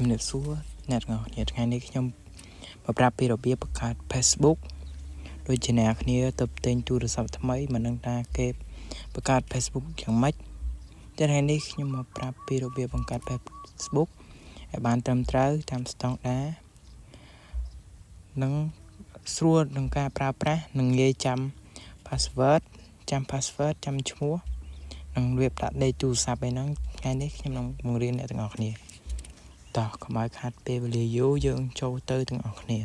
ជំរាបសួរអ្នកទាំងអស់គ្នាថ្ងៃនេះខ្ញុំមកប្រាប់ពីរបៀបបង្កើត Facebook ដូចជាអ្នកគ្នាទៅទិញទូរស័ព្ទថ្មីមិនដឹងថាគេបង្កើត Facebook យ៉ាងម៉េចតែថ្ងៃនេះខ្ញុំមកប្រាប់ពីរបៀបបង្កើត Facebook ឲ្យបានត្រឹមត្រូវតាមស្តង់ដារនិងស្រួលក្នុងការប្រើប្រាស់និងងាយចាំ password ចាំ password ចាំឈ្មោះនិងរបៀបដាក់លេខទូរស័ព្ទអីហ្នឹងថ្ងៃនេះខ្ញុំនឹងបង្រៀនអ្នកទាំងអស់គ្នាតោះកុំឲ្យខាត់ពេលវេលាយូរយើងចូលទៅទាំងអស់គ្នា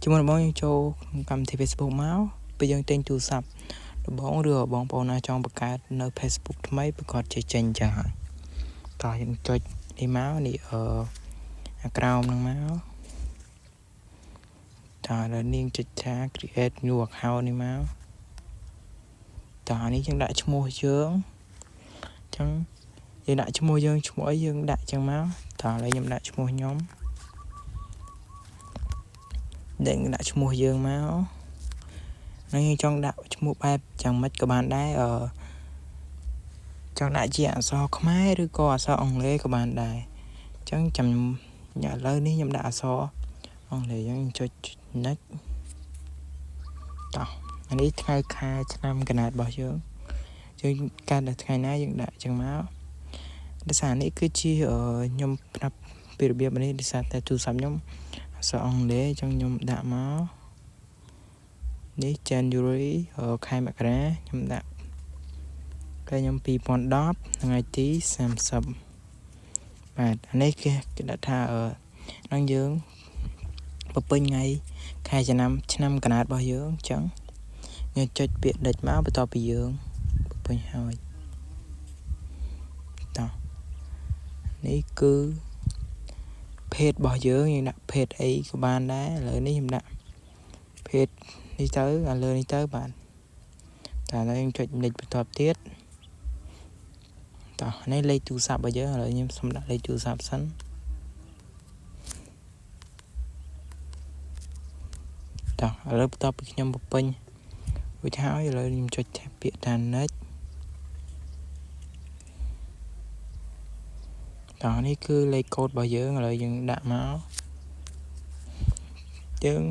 ជាមួយដំបូងយើងចូលក្នុងកម្មវិធី Facebook មកពេលយើងទិញទូរស័ព្ទដំបូងឬបងប្អូនណាចង់បង្កើតនៅ Facebook ថ្មីប្រកាសជាចេញចឹងហើយតោះយើងចុចនេះមកនេះអឺអាក្រោមហ្នឹងមកតោះឥឡូវនាងចុចថា create new account នេះមកតោះនេះយើងដាក់ឈ្មោះយើងអញ្ចឹងយើងដាក់ឈ្មោះយើងឈ្មោះអីយើងដាក់ចឹងមកតោះឥឡូវខ្ញុំដាក់ឈ្មោះខ្ញុំដាក់ឈ្មោះយើងមកនឹងយើងចង់ដាក់ឈ្មោះបែបយ៉ាងម៉េចក៏បានដែរអឺចង់ដាក់ជាអក្សរខ្មែរឬក៏អក្សរអង់គ្លេសក៏បានដែរអញ្ចឹងចាំឥឡូវនេះខ្ញុំដាក់អក្សរអង់គ្លេសអញ្ចឹងចុច next តោះអានេះថ្ងៃខែឆ្នាំកណែតរបស់យើងយើងកើតដល់ថ្ងៃណាយើងដាក់អញ្ចឹងមកដោយសារនេះគឺជាខ្ញុំប្រាប់ពីរបៀបនេះដោយសារតែទូរស័ព្ទខ្ញុំអក្សរអង់គ្លេសអញ្ចឹងខ្ញុំដាក់មកនេះ January ខែមករាខ្ញុំដាក់ពេលខ្ញុំ2010ថ្ងៃទី30បាទអានេះគេគេដាក់ថានឹងយើងបំពេញថ្ងៃខែឆ្នាំឆ្នាំកណើតរបស់យើងអញ្ចឹងយើងចុចពាក្យដេចមកបន្ទាប់ពីយើងបំពេញហើយតោះនេះគឺភេទរបស់យើងយើងដាក់ភេទអីក៏បានដែរឥឡូវនេះខ្ញុំដាក់ភេទនេះទៅឥឡូវនេះទៅបាទតែឥឡូវយើងចុចនិចបន្ទាប់ទៀតតោះនេះលេខទូរស័ព្ទរបស់យើងឥឡូវខ្ញុំសុំដាក់លេខទូរស័ព្ទសិនតោះឥឡូវបន្ទាប់ពីខ្ញុំបំពេញរួចហើយឥឡូវខ្ញុំចុចពាក្យថា next តោះនេះគឺលេខកូដរបស់យើងឥឡូវយើងដាក់មកយើង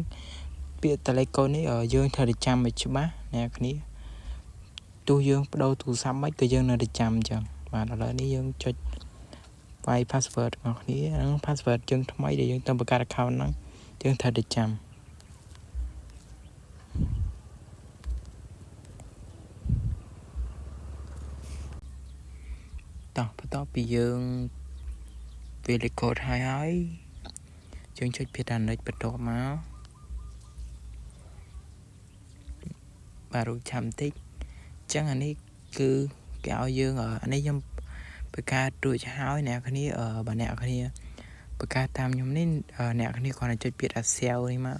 ពាក្យតលេខកូដនេះយើងត្រូវតែចាំឲ្យច្បាស់អ្នកគ្នាទោះយើងបដូរទូរស័ព្ទមិនក៏យើងនៅតែចាំអញ្ចឹងបាទឥឡូវនេះយើងចុចវាយ password របស់គ្នាហ្នឹង password យើងថ្មីដែលយើងទៅបង្កើត account ហ្នឹងយើងត្រូវតែចាំតោះបន្ទាប់ពីយើងវាលេខកូដហើយហើយយើងចុចពាក្យថា next បន្ទាប់មកបាទរួចឆាំបន្តិចអញ្ចឹងអានេះគឺគេឲ្យយើងអានេះខ្ញុំបង្កើតរួចហើយអ្នកគ្នាបើអ្នកគ្នាបង្កើតតាមខ្ញុំនេះអ្នកគ្នាគ្រាន់តែចុចពាក្យថា save នេះមក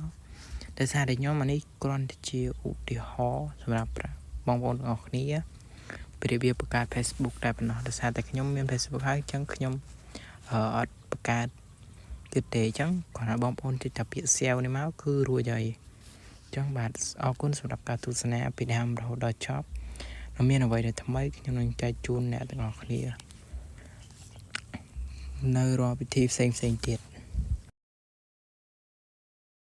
ដោយសារតែខ្ញុំអានេះគ្រាន់តែជាឧទាហរណ៍សម្រាប់បងប្អូនទាំងអស់គ្នាពីរបៀបបង្កើត Facebook តែប៉ុណ្ណោះដោយសារតែខ្ញុំមាន Facebook ហើយអញ្ចឹងខ្ញុំអត់បង្កើតទៀតទេអញ្ចឹងគ្រាន់តែបងប្អូនចុចតែពាក្យ save នេះមកគឺរួចហើយអញ្ចឹងបាទអរគុណសម្រាប់ការទស្សនាពីដើមរហូតដល់ចប់នៅមានអ្វីដែលថ្មីខ្ញុំនឹងចែកជូនអ្នកទាំងអស់គ្នានៅរាល់ពិធីផ្សេងផ្សេងទៀត។